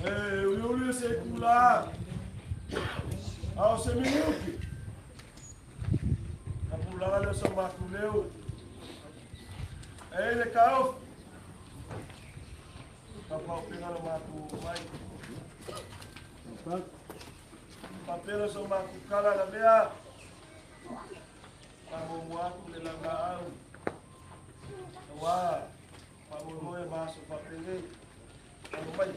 E uli uli se kula. Ao se minuki. Ka pulaga le so makuleu. E le kao. Ka pau penga lo maku mai. Papelo so maku kala la mea. Ka mo aku le langa au. Wa. Pa mo mo e maso pa pele. Ka mo mai.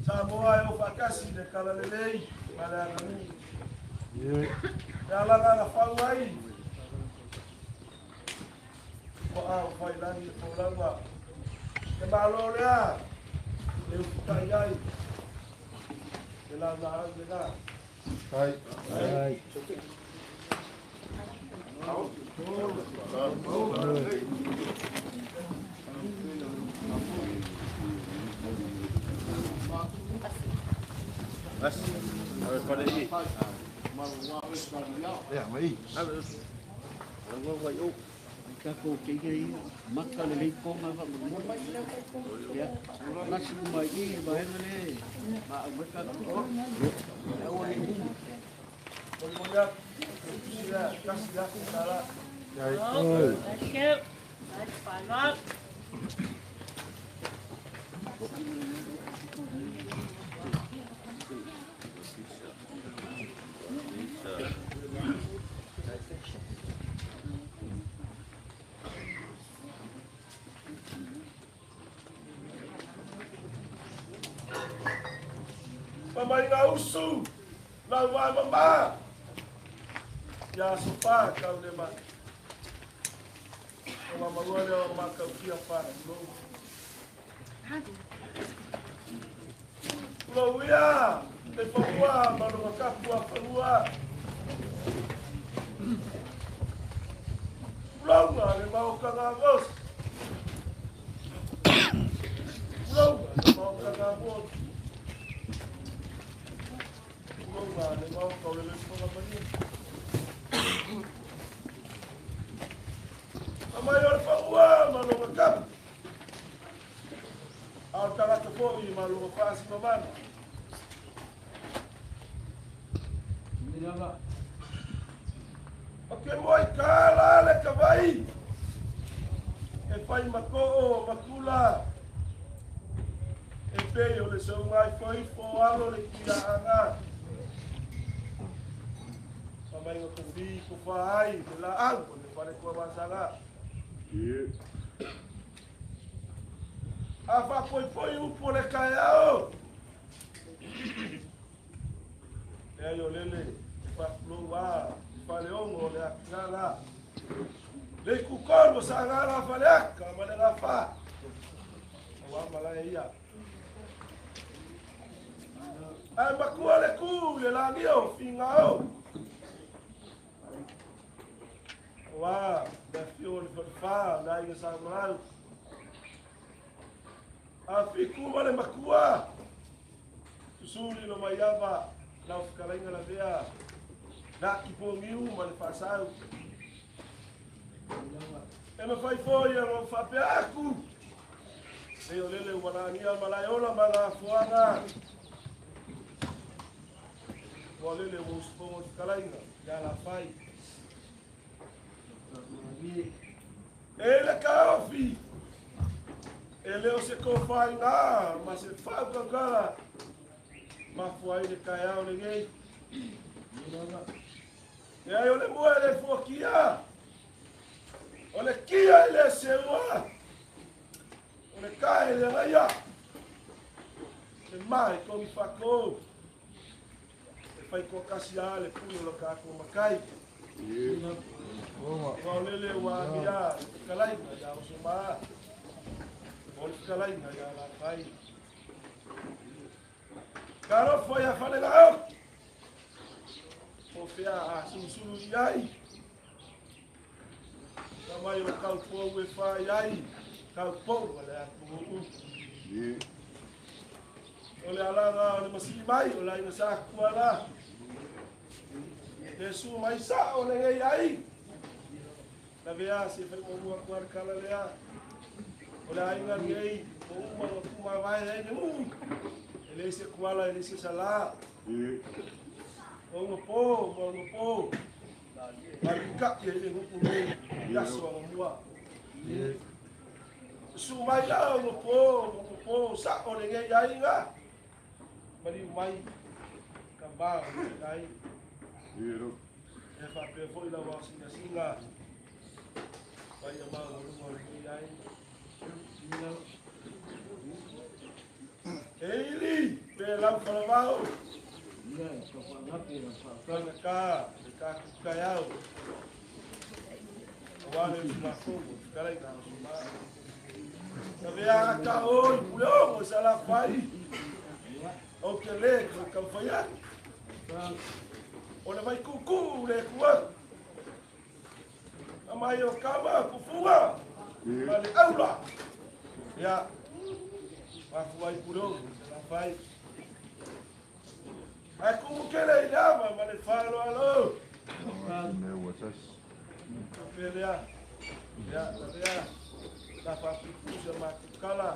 Samoa e o whakasi le kalalelei, ma le anganui. E alanga na whau ai. Ko a o whai langi e pōlanga. Te malo lea, le ufutai ai. Le langa au le ngā. Ai. Ai. Bas. Ya, mai. Mamai ngā usu, lau wā mama. Ia sopa kau le ma. O mama lua leo ma kau kia whāna. Lau ia, te whakua, marunga kapua whanua. Lau ngā le mau ka ngā ngos. Lau ngā le mau ka ngā ngos. Le mau kau le lefonga mani. Amai o le whaua, malunga kapu. Ao tagata fo'i, malunga whaasi mamana. O ke moi kala le kawai. E whai makoo, makula. E pei o le saungai whai fo alo le kira anga. Mai o te fi ko whai, te la au, ko te whare kua wasanga. A whapoi poi upo le kai ao. E ai o lele, te whapulou wā, te whare ongo le akingala. Le kukonu sa ngala whare aka, ma le ngā wha. O wā malae ia. Ai makua le ku, le langi o, whinga o. Wā, le whio le wharewha, le aiga sa marau. A whiku ma le makua. Susuri lo maiava, lau whakalainga la vea. Nā ki pōngiu ma le whasau. E ma whai fōi a ngō whapea aku. Nei o lele umalangia malae ola ma ngā fuanga. Ua lele ua usufono i fetalaiga ia Alafai. E le taofi, e le o se tofaina ma se faautautala mafua ai le taeao lenei. E ai o le moe le fuakia, o le kia i le seua, o le kae le agaia, le mai kogi fakou, e fai toatasi lava le pule o lo tatou matai. Ua o lele ua agia le fetalaiga ia Osoma, o le fetalaiga ia Alafai. Talofa ia Falelaoki, o fea a sulusulu i ai, ka mai o taupou e fai ai, taupou ma le atunuu. O le alaga o le masii mai, o le aiga sa Tuala. Te su mai sa o lenei ai. Na vea se fai mo mua kua le kala lea. O le aiga lenei, o uma o tumavae ai le ui. E le se kuala, e le se sala. O una po, ma una po. Malika i le ngupu nei, i aso a mua. Su mai la o po, o po, sa o lenei aiga. Maliu mai, ka ba o lenei ai. E faapea foi lau asinasina, vai a mau o lunga o lenei ai. E ili, pe lau falavao. Kana ka, le ka kukaiau. Aua le usugafono, fetalaiga a Soma. Na vea ka oi, pule ongo sa la fai. O ke le ka taumafai atu. O le vaikuku le kua. A mai o kama kufuga. Ma le aula. Ia. Mafua ai pule ongo sa la fai. Ai kumu kele i le ava ma le faaaloalo. Pelea. Ia, la vea. La faapuipusa matukala.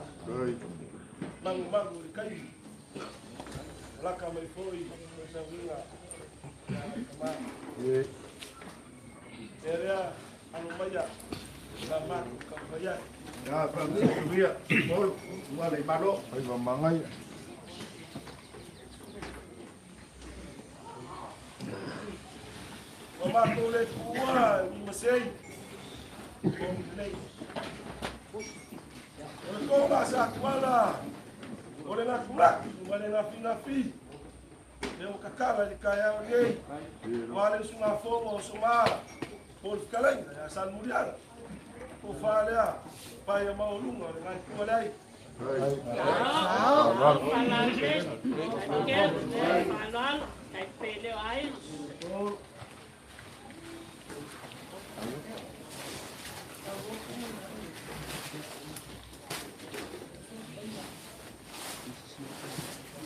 Magumagu i le kai. Laka mai foi o sauiga. Ia, kama. E lea, alo maia. La matu taumafai atu. Ya, pa ua ua le malo. Ai va mangai. O matou le tuua i masei. O nei. O le tonga sa tuala. O le nakulaki ma le nafinafi. E o kakala i le taeao nei. Ua le usugafono o Soma. Po le fetalaiga ia Salemuliaga. Po fa lea. Pai a maualuga o le gaifua leai.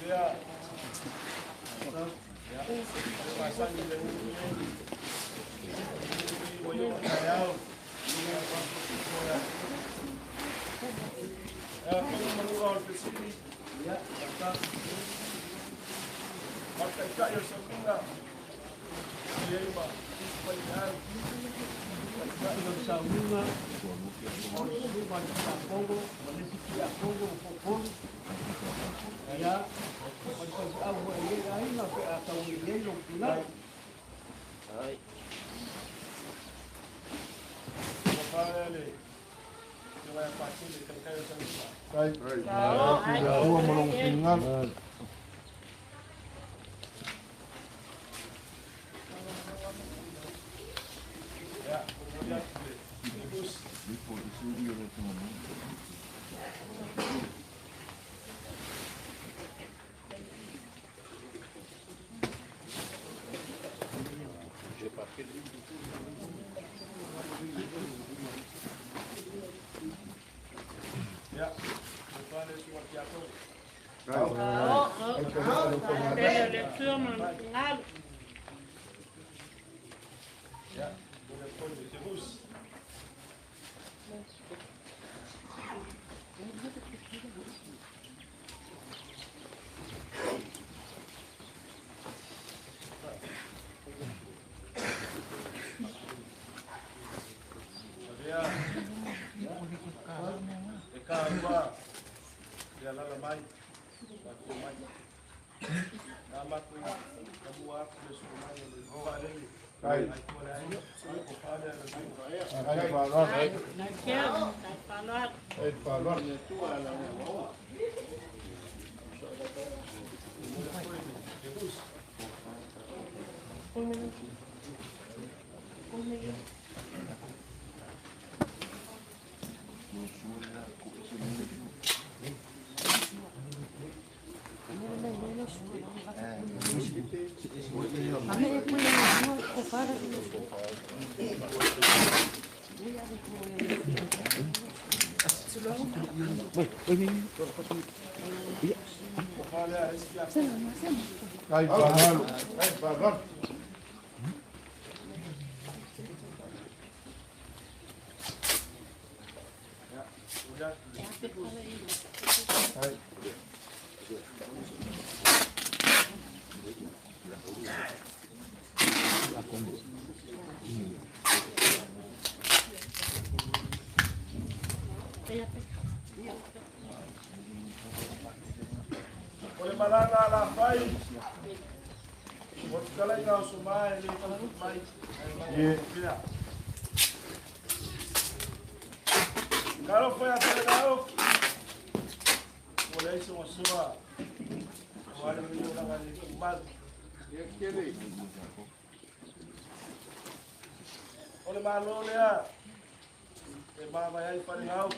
Lea. Ia. Masani le ulu nei. Ua ia taeao. Ia, tonu manuga o le fesili. Ma le taitai o le sauiga. I ai ma isi faigau. Taitai o le sauiga, o le sui ma le Tiakono, ma le isi Tiakono o Popolu. Ia, o le faifeau foi a lenei aiga pe a taunuu ai lou tulai. Ua fale le afioga ia Patele, taitai o le sauiga. Ua ma lona finagalo. Ia, momoli atu le Filipus. Ia, ua fale susuga Tiakono. Ia, momoli atu foi le Tegus. mai. Na matou tamua atu le sumai o le faalele. Ai ko le ai ko fale le Ai fa'aloalo. Ai Ai fa'aloalo. Ko fale a isi a Ai fa'aloalo. Ai fa'aloalo. Ya, o ya. Ai. O le malaga la fai. O te kalaiga o sumai le tau mai. Ie. Ia. Kalo foi a tele o. O le isi o sua. O ale mi o la ni mal. O le malo lea. E ma vai ai fare ngau.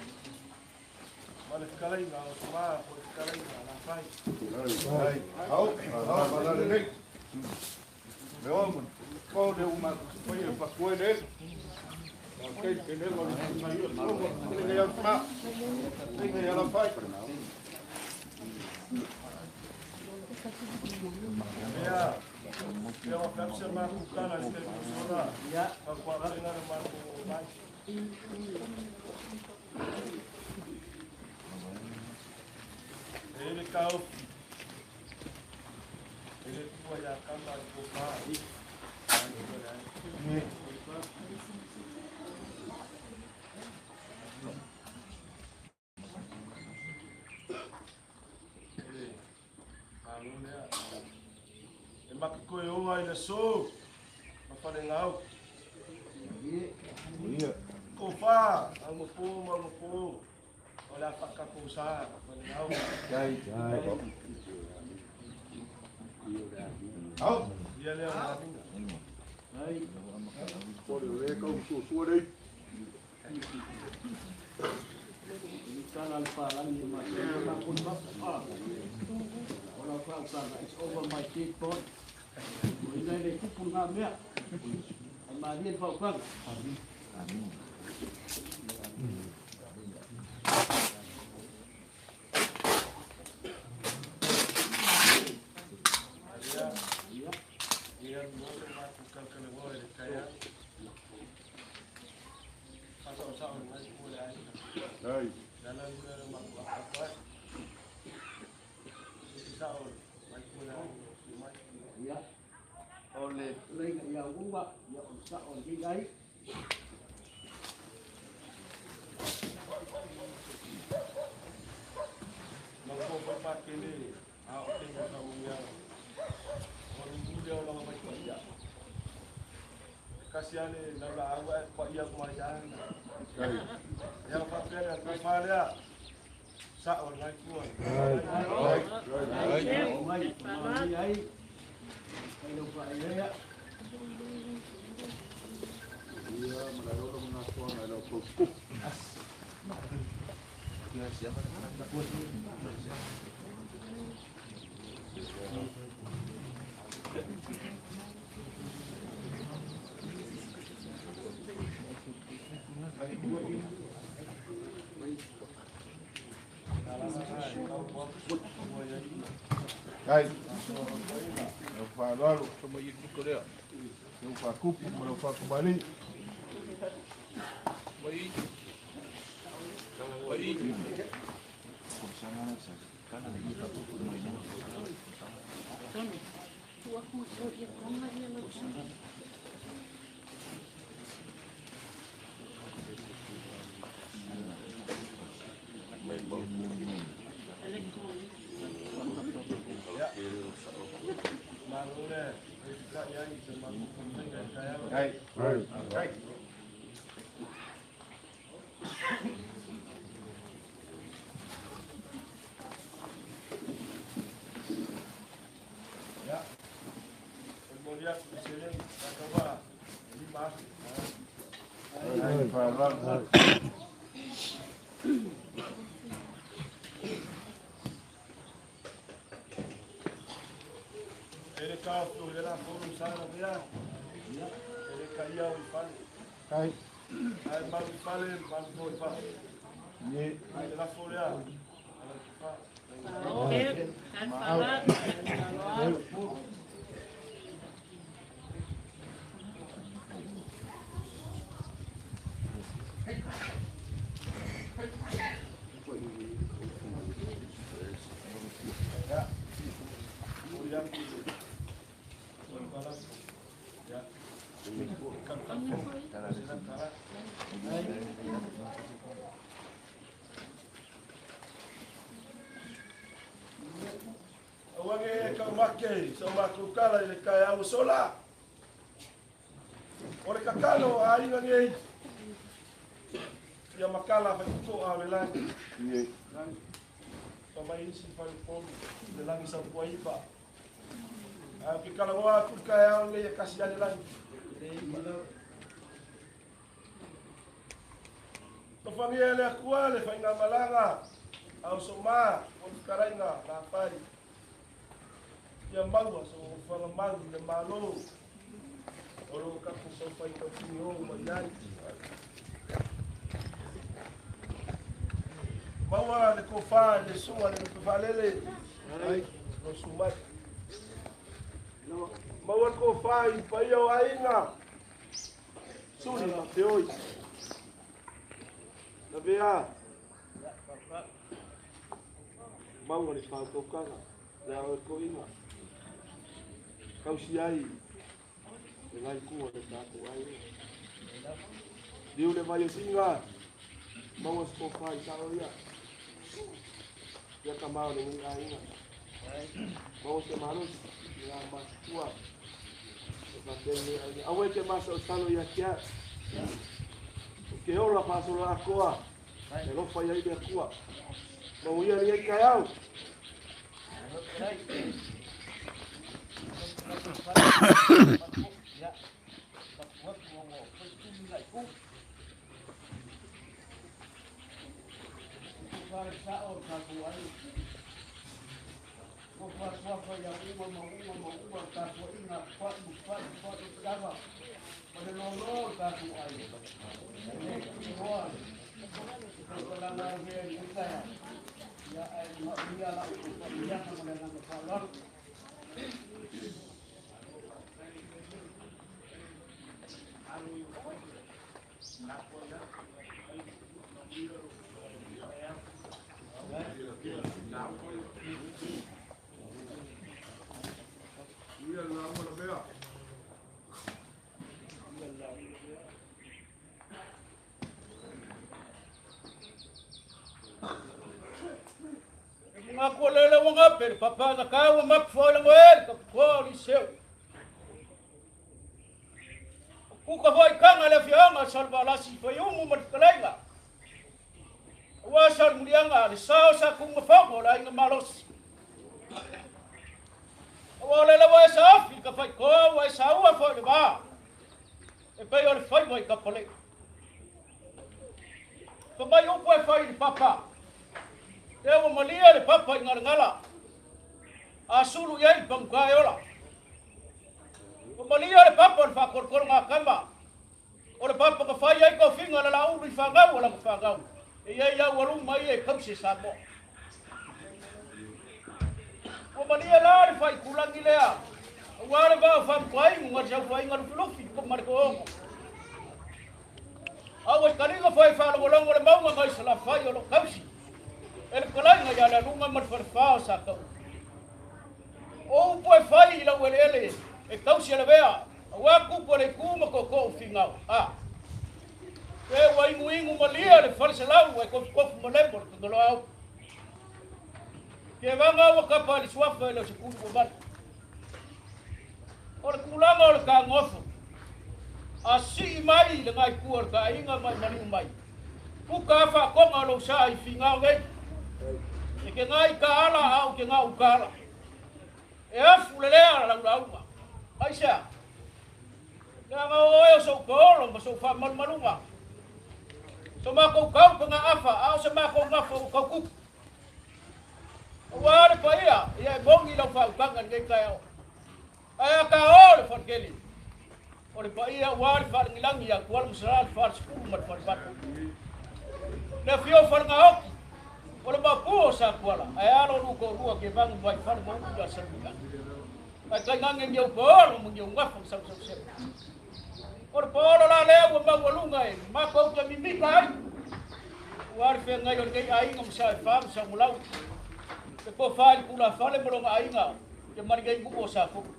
Ma le kalaiga o suma o le kalaiga la fai. Ai. Au. Au fa'alalelei. Le o ko le uma foi e pasue le. Okay, ke le lo mai o le le fa. Le le la fai. Ia. Ia o pepse ma ku kana i te kusona. Ia. Ka kua kainga le ma ku mai. E le kau. E le tua ia kama i ko pā. Ai ko le ai. E le malo lea. E makikoe oa i le so. Ma whare ngau. Ia. Ko whā, au mapo, mau mapo. O le a whakako sa, whare ngau. Ai. Au. Ia lea o ngā ringa. Ai. Ko le le kau su le. Tala le whalangi ma se ma kun ma pa. Ola whaukanga, it's over my dead body. O ina le kupu ngā mea. Ai marie le whaukanga. Ia, Ia. ia mo le maku kalkale woe le kaya. Whasa o sao ngai ko le ai. Ai. Lala lula le maku akato ai. I sao ngai ko le ai. Mai. Ia. O le Leinga ia uga, ia o sa o ni ai. Ma ko pa pa kele a o te ngā munga. O ni mule o langa mai pa ia. Kasi ale na la awa e pa ia kuma ia. Ai. Ia pa pere ko falea. Sa o ngai ko. Ai. Ai. O mai, marie ai. Ai lau whaelea. Ia ma la ro na ko na lo ko ku. Ai. Lo fa'aloalo. Lo fa'akupu ma lo fa'akumali. Sa le kai au sola. O le kakalo a inga nei. Ia makala fa to a le langi. Fa mai isi fa le polu le langi sa kuaipa. A ke kala wa ku kai au le kasi le langi. To fa ni le akua le fa inga malanga. Au soma o karainga la pai. Ia maua so whanga mau le malo. Oro kapu so whai tau kimi o mai ai. Maua le kowha, le sunga, le whalele. No sumai. Maua le kowha i pai o aina. Suri ma te oi. Na vea. Maua le whākaukanga. Le au e koinga. Kausi ai, le ngai kua le tātou ai. Liu le vai o singa, maua se kōwha i sao ia. Ia ka mao le ngai ainga. Maua se malosi, i ngā matua. E whakele le ainga. Awe te masa o talo ia kia. O ke ola whasolo akoa. E lofa ia i le akua. Maua ia le kai au. Ngakolele wanga per papa na ka wa mapfola ngoel ka ko li seu. Ku ka foi kanga le fianga salva la si foi umu matkalenga. Wa sal mulianga le sao sa ku mafongo la inga malos. Wa le la wa sa fi ka foi ko wa sa wa foi le ba. E pe o le foi foi ka pole. Ko mai o foi foi le papa. Te ua malia le papa i ngalangala. A sulu i ai panguka e ola. Ua malia le papa o le whakorokoro ngā kama. O le papa ka whai ai kau finga le la ulu i whangau o la whangau. E iai au aluma i e kause Samoa. Ua malia la le whai kulangi lea. Ua le vao whamkuai ngunga te au whai ngalu filufi ko mariko ongo. Au e kalinga whai whalongolongo le maunga ngai sala whai o lo kausi. E le kalainga ia le alunga ma le wharewhao sa kau. O upu e whai i lau ele ele e kausi ele vea. Aua kupu le kuma ko ko fingau. A. E ua ingu ingu malia le whaleselau e kofu kofu malembo le kangalo au. Ke vanga ua kapa le suafa e le o se kulu wa manu. O le tulaga o le fetagofu, a sii mai le gaikua o le taaiga ma e maliu mai. Puka lava faatoga o lou sa i Finao nei. E te ga i taala a ou te ga utaala. E afu lelea lau lauga. Aisea? Leaga o oe o sou paolo ma sou faamalumaluga. So matou tau pe gaafa, a o se matou gafa ua tau tupu. Aua le paia, ia e moni lau faautaga i lenei taeao. Ae a ta o le faletele, o le paia aua le faalagilagi ia Tuala ma Salā, le Falesefulu ma le Falevato. Le afio o Falegaoti, o le mapu o Satuala, ae a lo lu toalua Tevaga ma Vaifale ma upu ia Saluiaga. Ae tainane ni ou paolo ma ni ou gafa ma sausausega. O le paolo la lea ua maualuga e matou te mimita ai, aua le feagai o lenei aiga ma Saefa ma Saumulau, le tofa i le tulafale ma lona aiga ia ma lenei nuu o Safotu.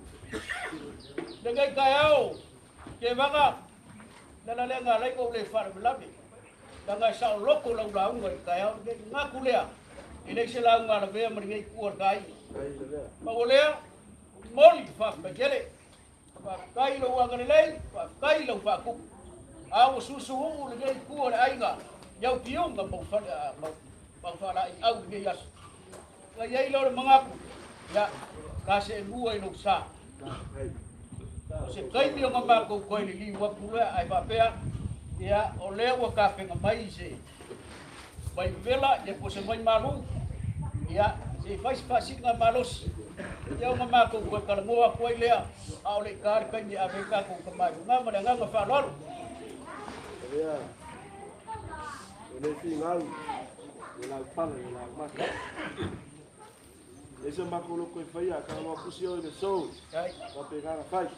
Lenei taeao, Tevaga, le ala lea na ala ai ona ou le faalavelave, leaga e saoloto lau lauga i le taeao lenei. Manatu lea, e leai se lauga a lavea ma lenei itu o le ta aiga. Pau o lea, momoli le faafetai tele. Faafetai i lou agalelei, faafetai i lau faatupu. A ua susuuu lenei itu o le aiga i au piuga ma au faalaeiau i lenei aso. Ona i ai lea o le manatu, ia, ta seelua i lou sa. O se taimi ona matou toe liliu atu lea, ae faapea, ia, o lea ua tapena mai se vai vevela, ia po o se vai malu, ia, se i fai se faasiliga malosi, ia ona matou toe talanoa atu ai lea, a o le i ta le taimi e ave ai tatou tama i luga. Ma le agaga faaaloalo. Ia, o le finau, le lau pala, le lau mata. E se makou loko e faia, ka loa pusi o i le sou, ka pe ngana fai.